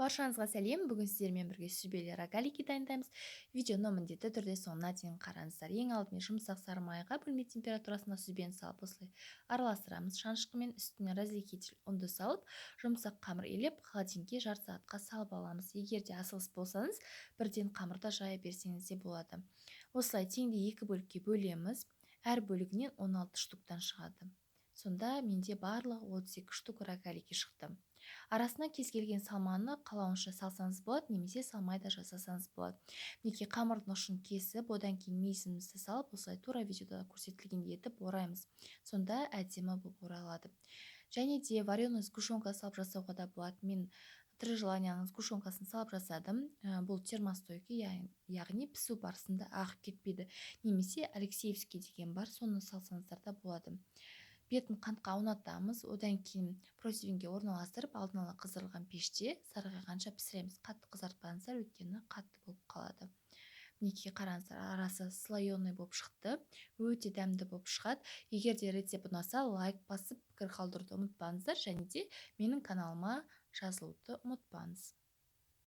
Баршаңызға сәлем! Бүгін сіздермен бірге сүзбелі рогалики дайындаймыз. Видеоны міндетті түрде соңына дейін қараңыздар. Ең алдымен жұмсақ сары майға бөлме температурасында сүзбені салып, осылай араластырамыз. Шанышқымен үстіне разрыхлитель ұнды салып, жұмсақ қамыр илеп, холодильникке жарты сағатқа салып аламыз. Егер де асығыс болсаңыз, бірден қамырды жая берсеңіз де болады. Осылай теңдей екі бөлікке бөлеміз. Әр бөлігінен 16 штуктан шығады. Сонда менде барлығы 32 штук рогалики шықты. Арасына кез келген салманы қалауынша салсаңыз болады немесе салмай да жасасаңыз болады. Мінекей, қамырдың ұшын кесіп, одан кейін мейізімізді салып, осылай тура видеода көрсетілгендей етіп ораймыз. Сонда әдемі болып оралады. Және де вареный сгущенка салып жасауға да болады. Мен «Три желанияның» сгущенкасын салып жасадым. Бұл термостойкий, яғни пісу барысында ағып кетпейді. Немесе «Алексеевский» деген бар, соны салсаңыздар да болады. Бетін қантқа аунатамыз, одан кейін противеньге орналастырып, алдын ала қыздырылған пеште сарғайғанша пісіреміз. Қатты қызартпаңыздар, өйткені қатты болып қалады. Мінекей, қараңыздар, арасы слоеный болып шықты, өте дәмді болып шығады. Егер де рецепт ұнаса, лайк басып, пікір қалдыруды ұмытпаңыздар және де менің каналыма жазылуды ұмытпаңыз.